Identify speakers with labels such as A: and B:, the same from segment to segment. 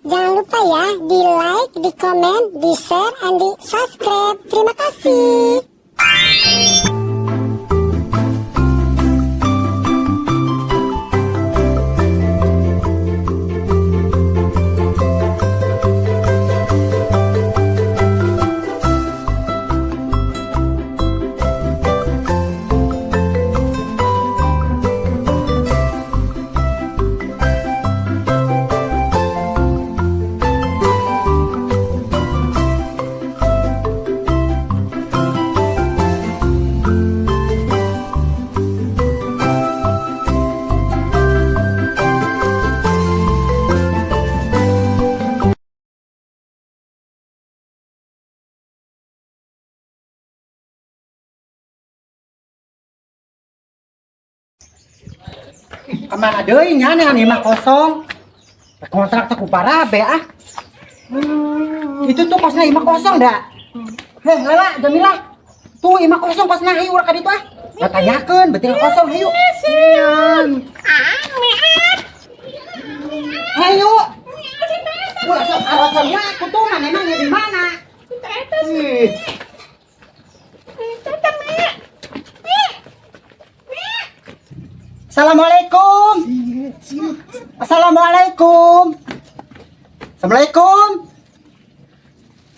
A: Jangan lupa ya di like, di komen, di share, and di subscribe. Terima kasih.
B: Kemana deui nya nih imah kosong. Kontrak teh ku barabe ah. Itu tuh kosnya imah kosong dah. Heh, Lela, Jamila. Tuh imah kosong kosnya hayu urang ka ditu ah. Lah tanyakeun, betul kosong hayu. Hayu. Ulah sok arocongnya aku tuh mana emangnya di mana? Ih. Assalamualaikum. Assalamualaikum. Assalamualaikum.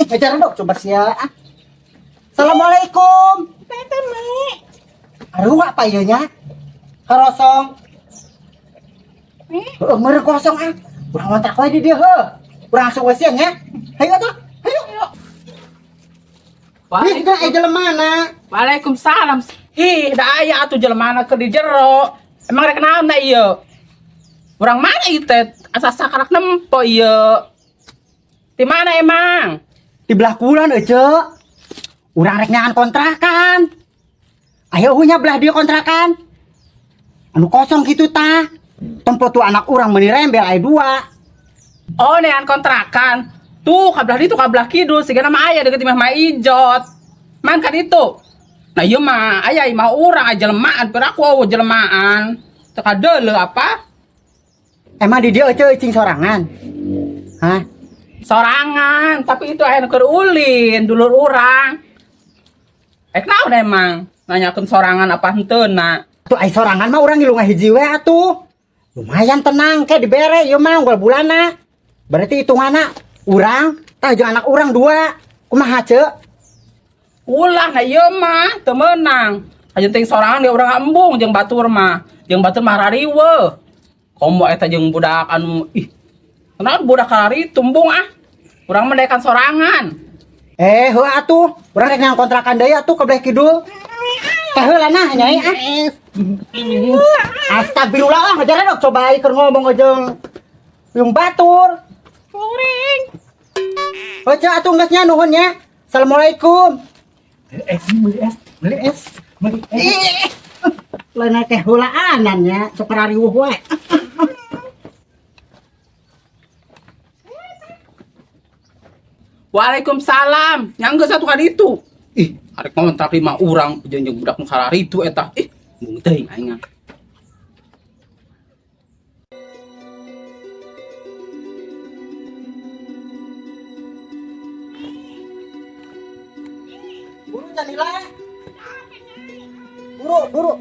B: Eh, ajaran dong coba sia. Ah. Assalamualaikum. Aduh, apa ieu nya? Karosong. Heeh, meureun kosong ah. Urang ngontrak wae di dieu heuh. Urang langsung we siang nya. Hayu atuh. Hayu. Ih, teh aya jelema mana?
C: Waalaikumsalam. Ih, da aya atuh jelema keur di jero. Emang rek naon da ieu? Urang mana ieu teh? Asa sakarak nempo ieu. Di mana emang?
B: Di belah kulon ece. Urang rek neangan kontrakan. Ayo nya belah dia kontrakan. Anu kosong gitu tah. Tempo tuh anak urang meuni rembel aya dua.
C: Oh, neangan kontrakan. Tuh, kabelah ditu kabelah kidul sigana mah aya deket imah Ma Ijot. Man kan itu. Nah, ieu mah aya imah urang aya jelemaan, piraku eueuh jelemaan. Teu kadeuleu apa?
B: Emang di dia ece cing sorangan? Hah?
C: Sorangan, tapi itu aya nu keur ulin, dulur urang. Eh, naon emang? Nanyakeun sorangan apa henteu na?
B: Tuh ai sorangan mah urang ngilu ngahiji we atuh. Lumayan tenang ke dibere ieu mah unggal bulanna. Berarti hitunganna urang tah jeung anak urang dua. Kumaha ceu?
C: Ulah na ieu mah teu meunang. Aja ting sorangan dia urang embung jeung batur mah. Jeung batur mah rariweuh. Komo eta jeung budak anu ih. Kunaon budak karari tumbung ah. Urang mah daekan sorangan.
B: Eh, heuh atuh. Urang rek neangan kontrakan deui atuh ke belah kidul. Teh heula nah nyai ah. Astagfirullah ah, ngajaran dok coba keur ngomong jeung jeung batur.
C: Kuring.
B: Heuh ceu atuh geus nya nuhun nya. Assalamualaikum.
C: Beli es, beli es, beli es, beli es.
B: Ih. Lain teh heulaanan nya, sok rariweuh wae.
C: Waalaikumsalam. Yang geus atuh ka ditu. Ih, arek ngontrak lima urang jeung jeung budak nu kararitu eta. Ih, embung teuing aing mah.
B: Buru Jamila. Buru, buru.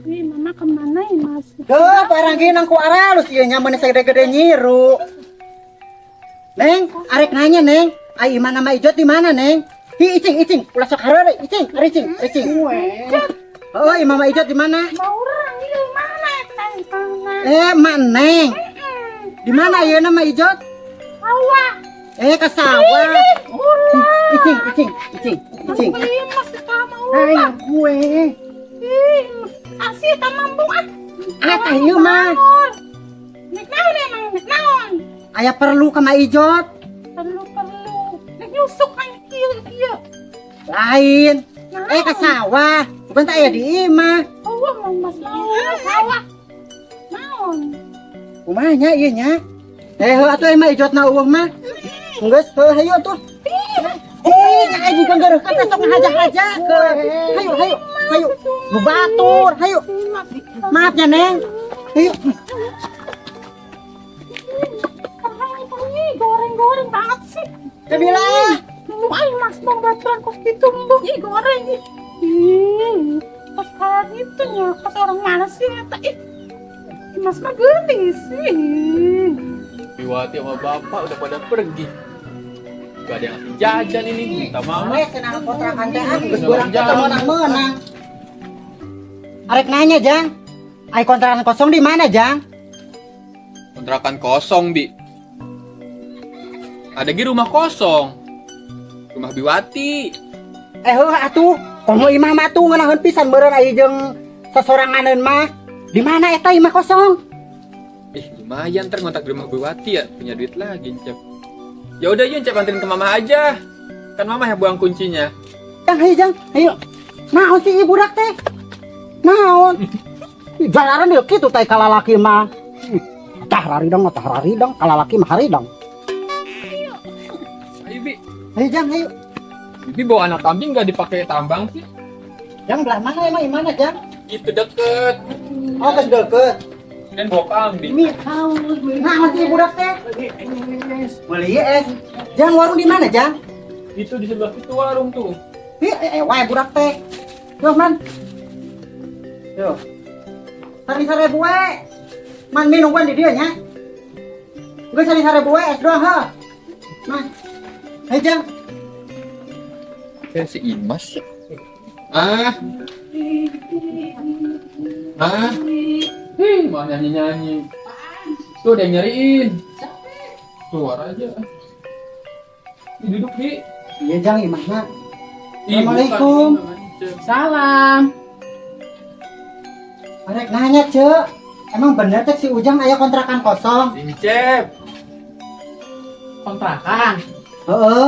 D: Ih, mama kemana ya mas?
B: Duh, barang gini nang ku aralus ieu nya mun segede-gede nyiru. Neng, arek nanya Neng. Ai mana Ma Ijot di mana Neng? Hi icing icing, ulah sok hareure icing, ari icing, ari icing. Oh, imah Ma Ijot di mana?
D: Mau orang ini dari mana? Tangan.
B: Eh, Ma Neng. Di mana ayeuna Ma Ijot?
D: Sawah.
B: Eh, ke sawah.
D: Ulah.
B: Icing, icing, icing, icing.
D: Ih, mas sama
B: Ayo
D: ulah.
B: gue.
D: Ih, asih tak mambung ah.
B: Ah, tah ieu mah.
D: Nek naon emang, nek naon?
B: Aya perlu ka Ma Ijot.
D: Perlu perlu. Nek nyusuk kan kieu kieu.
B: Lain. Eh, ke sawah. Bukan tak aya di imah.
D: Oh, mau mas mau sawah. Naon?
B: Kumaha nya ieu nya? Eh, heuh atuh Ma Ijot na eueuh mah. Geus, heuh hayu atuh. Eh, nya aing juga geureuh kan sok ngahaja-haja ke. Hayu, hayu, hayu. Nu batur, hayu. Maaf ya, Neng. Ayo.
D: Ih, goreng-goreng banget sih.
B: Jamila.
D: Lu ayo mas bang baturan kos gitu mbok. Ih, goreng ih. Ih, pas kayak gitu nya, pas orang mana sih eta ih. Mas mah geulis sih.
E: Biwati sama bapak udah pada pergi. Gak ada yang ngasih jajan ini, minta mama.
B: Mama senang kontrakan teh ah, geus urang teh meunang-meunang. Arek nanya, Jang. Ai kontrakan kosong di mana, Jang?
E: Kontrakan kosong, Bi. Ada di rumah kosong. Rumah Biwati.
B: Eh heuh atuh, komo imah mah tuh ngeunaheun pisan meureun aya jeung sasoranganeun mah. Di mana eta imah kosong?
E: Ih, lumayan ntar ngontak di rumah Biwati ya, punya duit lagi, Cep. Ya udah yuk, Cep anterin ke mama aja. Kan mama yang buang kuncinya.
B: Jang, ayo Jang, ayo. Naon sih ieu budak teh? Naon? Ih, jalaran dia kitu teh kalalaki mah. Ih, tah raridang, tah raridang, kalalaki mah haridang.
E: Ayo, Bi.
B: Ayo Jang, ayo.
E: Bibi bawa anak kambing gak dipakai tambang sih?
B: Jang belah mana emang imahna, Jang?
E: Itu deket.
B: Oh, geus deket.
E: Dan bawa kambing.
B: Naon sih budak teh? Beli es. Jang, warung di mana, Jang?
E: Itu di sebelah situ warung tuh.
B: Ih, wae budak teh. Yo, man. Yo. Tadi 1.000 we. Man minum di dia nya. Geus tadi 1.000 we es doang ha. Man. Ayo, Jang.
E: Kayak si Imas. Ah. Ah. Hih, malah nyanyi-nyanyi. Tuh ada yang nyariin. Keluar aja. Ih, duduk, Bi.
B: Iya, Jang, imahna.
E: Ih,
B: Assalamualaikum.
E: bukan, ini mah,
C: Salam.
B: Arek nanya, Cek. Emang bener cek si Ujang aya kontrakan kosong?
E: Ini Cep.
C: Kontrakan.
B: Heeh.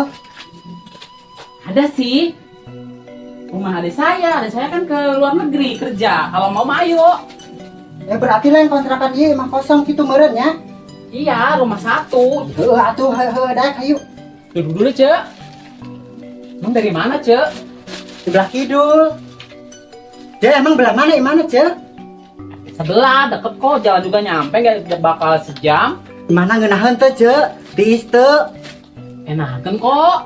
C: Ada sih. Rumah adik saya kan ke luar negeri kerja. Kalau mau mah ayo.
B: Ya berarti lain kontrakan ieu emang kosong gitu meureun nya.
C: Iya, rumah satu.
B: Heeh atuh heuh daek hayu.
C: Duduk dulu, Cek. Emang dari mana, Cek?
B: Sebelah kidul. Cek, emang belah mana imahna, Cek?
C: Sebelah, deket kok. Jalan juga nyampe, nggak bakal sejam.
B: Imahna ngeunaheun teu, Cek? Tiis teu?
C: Enakan kok.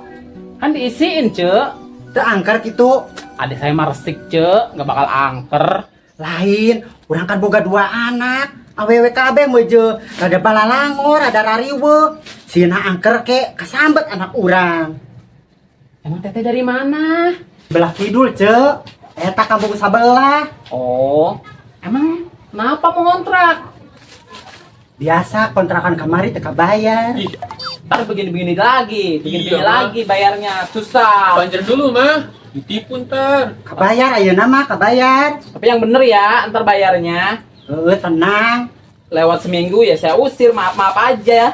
C: Kan diisiin, Cek.
B: Teu angker kitu.
C: Adik saya mah resik, Cek. Nggak bakal angker.
B: Lain, urang kan boga dua anak. Awewe kabeh meuje rada balalangor, rada rariweuh. Sina angker ke kesambet anak urang.
C: Emang teteh dari mana?
B: Belah kidul, Cek. Eta kampung sabelah.
C: Oh, emang kenapa mau kontrak?
B: Biasa kontrakan kamari teu kabayar.
E: Ih,
C: Ntar begini-begini lagi, begini-begini
E: Iya,
C: lagi bayarnya susah.
E: banjir dulu, mah. Ditipu ntar.
B: Kabayar ayeuna mah kabayar.
C: Tapi yang bener ya, ntar bayarnya
B: Heeh, tenang.
C: lewat seminggu ya saya usir, maaf-maaf aja.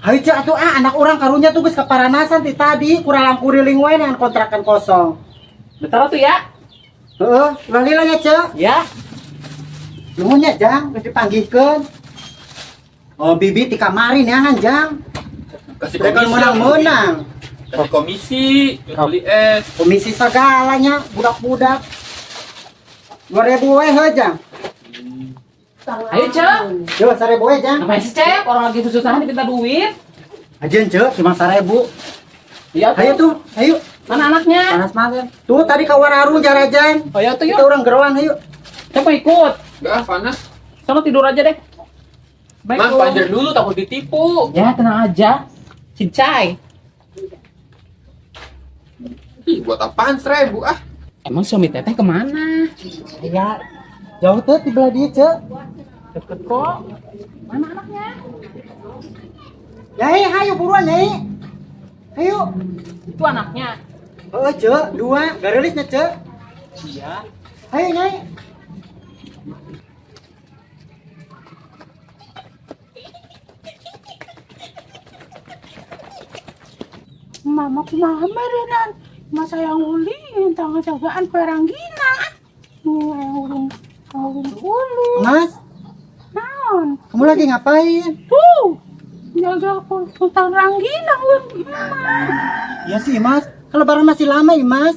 B: Hayu Cek atuh ah anak urang karunya tuh geus kaparanasan ti tadi kurang kuriling wae dengan kontrakan kosong.
C: Bentar tuh ya.
B: Heeh, ulah lila nya Cek.
C: Ya,
B: Nuhun nya Jang, geus dipanggihkeun. Oh, bibi ti kamari neangan Jang.
E: Kasih
B: Mereka
E: komisi.
B: menang-menang.
E: Kasih komisi, beli es.
B: Komisi segalanya budak-budak. 2.000 we heuh Jang.
C: Ayo, Cek.
B: Yo 1.000 we Jang.
C: Ngapain sih, Cek? Orang lagi kesusahan diminta duit.
B: Ajeun Cek, cuma 1.000.
C: Iya
B: Ayo tuh, ayo.
C: Mana anaknya?
B: Panas banget. Tuh tadi ka warung jarajan.
C: Oh ya tuh
B: Kita
C: yuk.
B: orang geroan ayo.
C: Saya mau ikut.
E: Enggak, ah, panas.
C: Sono tidur aja deh.
E: Mah,
C: Assalamualaikum.
E: banjir dulu takut ditipu.
C: Ya, tenang aja. Cincai.
E: Ih, buat apaan 1.000 ah?
C: Emang suami teteh kemana?
B: Iya. Jauh tuh di belah dia, Cek.
C: Deket kok. Mana anaknya?
B: Nyai, ayo buruan, Nyai. Ayo.
C: Itu anaknya.
B: Oh, Cek, dua. Garelisnya, Cek.
C: Iya.
B: Ayo, Nyai.
D: Mama kumaha meureunan. Masa yang ulin tangga jagaan peranggina. Nih yang ulin ulin ulin.
B: Mas,
D: Naon?
B: kamu lagi ngapain?
D: Tuh. Jaga tentang rangginang ulin.
B: Iya sih, Mas. Kalau lebaran masih lama, Imas.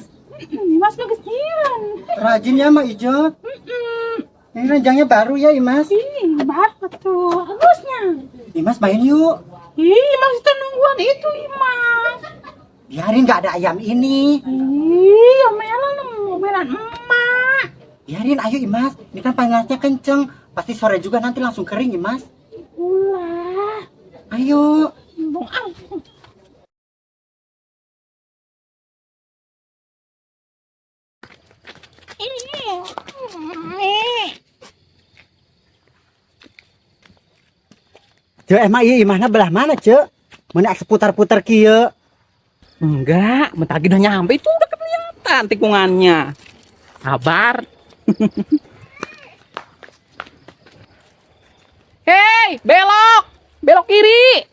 D: Mas bagus nyiran.
B: Rajin ya, Mak Ijo. Ini ranjangnya baru ya, Imas.
D: Ih, baru tuh. Bagusnya.
B: Imas main yuk.
D: Ih, Imas itu nungguan itu, Imas.
B: Biarin nggak ada ayam ini.
D: Ih, omelan, omelan emak.
B: Biarin, ayo Imas. Ini kan panasnya kenceng. Pasti sore juga nanti langsung kering, Imas.
D: Ulah.
B: Ayo.
D: Embung ah. Ih,
B: Cek, emang iya imahna belah mana, Cek? Mana seputar-putar kieu?
C: Enggak, bentar lagi udah nyampe itu udah kelihatan tikungannya. Sabar. Hei, belok. Belok kiri.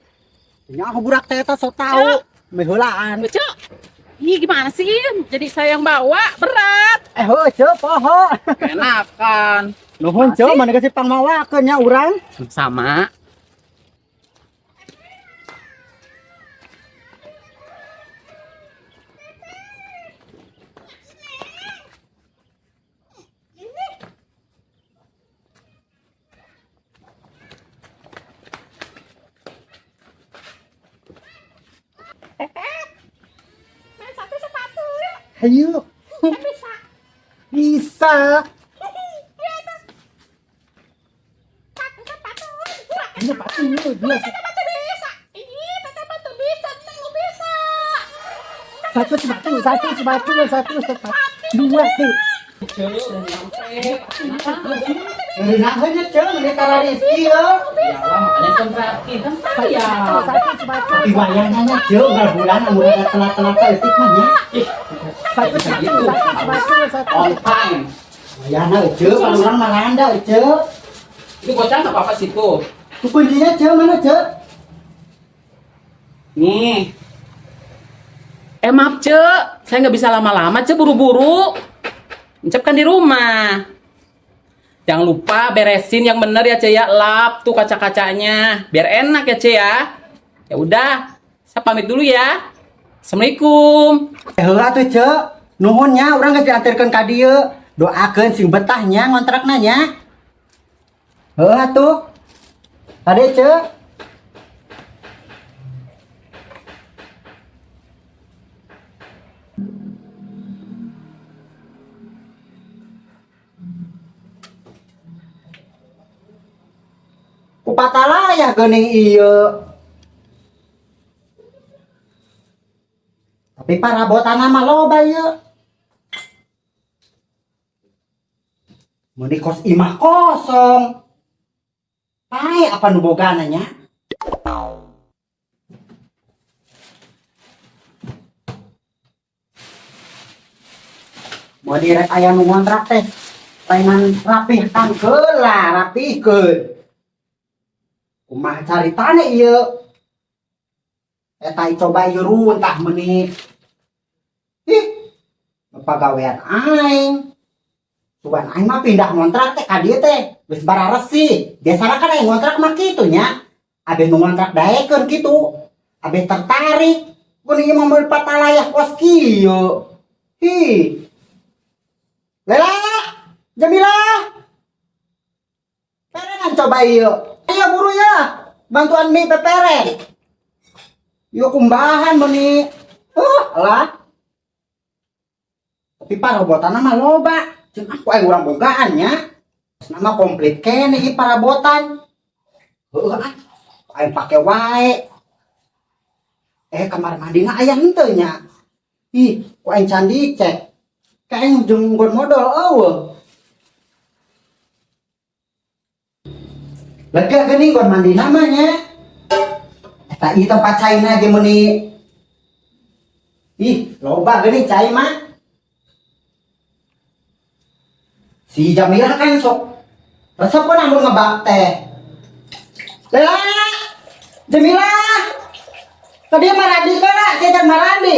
B: Nya aku budak teh eta sok tau. Meheulaan.
C: Cek. Ih, gimana sih? Jadi saya yang bawa, berat.
B: Eh, heuh, Cek, poho.
C: Enakan.
B: Nuhun, Cek, mana kasih pangmawakeun nya urang.
C: Sama.
D: Main satu sepatu yuk.
B: Ayo.
D: Bisa.
B: Bisa.
D: Satu sepatu. Dua.
B: Ini sepatu dua.
D: Sepatu bisa. Ini sepatu bisa. Neng bisa.
B: Satu sepatu, satu sepatu, satu sepatu. Dua tuh. Nah, hanya Cek, ini tara Rizky ya.
C: Iyalah, makanya kontrakin kan saya.
B: Satu sepatu. Tapi wayangnya nya, Cek, unggal bulan amun ada telat-telat saeutik mah nya. Satu sepatu, satu sepatu, satu.
C: On time.
B: Wayangna Cek, kalau urang mah randa Cek.
C: Itu bocah nggak apa-apa situ.
B: Tuh kuncinya Cek, mana Cek?
C: Nih. Eh maaf Cek, saya nggak bisa lama-lama Cek, buru-buru. Encep kan di rumah. Jangan lupa beresin yang bener ya Cek ya, lap tuh kaca-kacanya, biar enak ya Cek ya. Ya udah, saya pamit dulu ya. Assalamualaikum.
B: Eh heula tuh Cek, nuhun nya urang geus diantarkeun ka dieu. Doakeun sing betah nya ngontrakna nya. Heula tuh. Kade Cek. Kupatalaya geuning ieu. Tapi parabotan mah loba ieu. Meuni kos imah kosong. Pae apa nu bogana nya? Mau direk aya nu ngontrak teh. Lainan rapih kan heula, rapihkeun. Kumaha caritana ieu? Eta coba ieu runtah meuni. Ih, pagawean aing. Sugan aing mah pindah ngontrak teh ka dieu teh, geus bararesih. Biasana kan aya ngontrak mah kitu nya. Abeh nu ngontrak daekeun kitu. Abeh tertarik. Mun ieu mah meuli patalayah kos kieu. Hi. Lela, Jamila. Perengan coba ieu. Ayo buru ya. Bantuan mie peperen. Yuk kumbahan meuni. Lah. Tapi parabotan mah loba. Jeung aku aya urang bogaan nya. Nama komplit kene ieu parabotan. Heueuh ah. Aing pake wae. Kamar mandina aya henteu nya. Ih, ku aing can dicek. Ka aing jeung nggon modal eueuh. Lega geuning gon mandi namanya. Eta ieu tempat caina ge meuni. Ih, loba geuning cai mah. Si Jamilah kan sok resep kan amun ngebak teh. Lela, Jamilah. Tadi marandi kana, saya can marandi.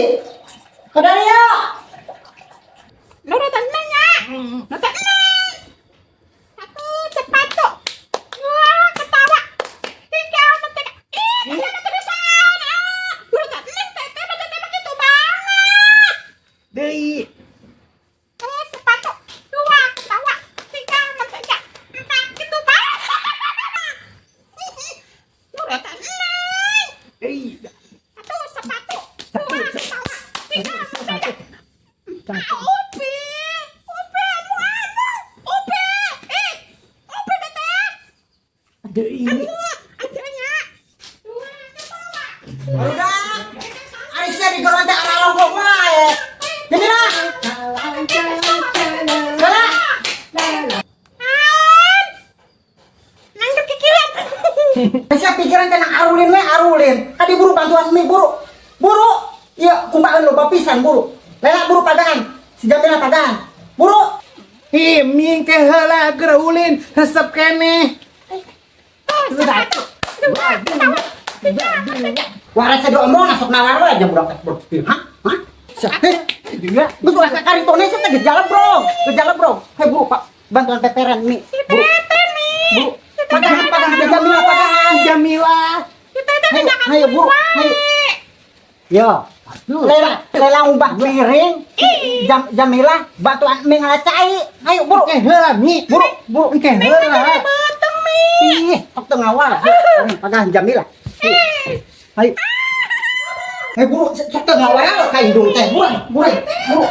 B: Kadari yuk.
D: Nurutan nanya. Nurutan neng. Satu sepatu. Dua ketawa. Tiga mentega. Ih, ada tulisan. Ah, nurutan neng teteh teteh begitu banget.
B: Deui.
D: Sepatu. Dua ketawa. Tiga mentega. Upi. Upi, anu. Upi. Eh, Upi kata.
B: Ada ini.
D: Adanya.
B: Barudak. Ari sia di goron teh aralongkok wae. Jamila. Lala.
D: Nang kepikiran.
B: Sia pikiran teh nang arulin we arulin. Adi buru bantuan mie buru. Buru. Iya, kumaha loba pisan buru. Lela buru pagahan. Si Jamila pagahan. Buru.
F: Ih, mie ke heula keur ulin, resep keneh.
B: Satu, dua, tiga. Wah, rasa do omong masuk nawar we aja budak teh bro. Hah? Hah? Heh, juga. Geus ulah karitone sia teh geus jalan, Bro. Geus jalan, Bro. Hei, buru, Pak. Bantuan peperan nih. Buru. Buru. Pagahan, pagahan Jamila, pagahan.
F: Jamila.
B: Hayo, hayo, buru. Hayo. Yo. Lela, lela ubah piring. Jamila bantuan mie ngalacai. Ayo buru.
F: Engke heula mi.
B: Buru, buru.
F: Engke heula.
B: Ih, sok teu ngawal. Pagahan Jamila. Ayo. Eh buru, sok teu ngawal ka indung teh. Buru, buru, buru.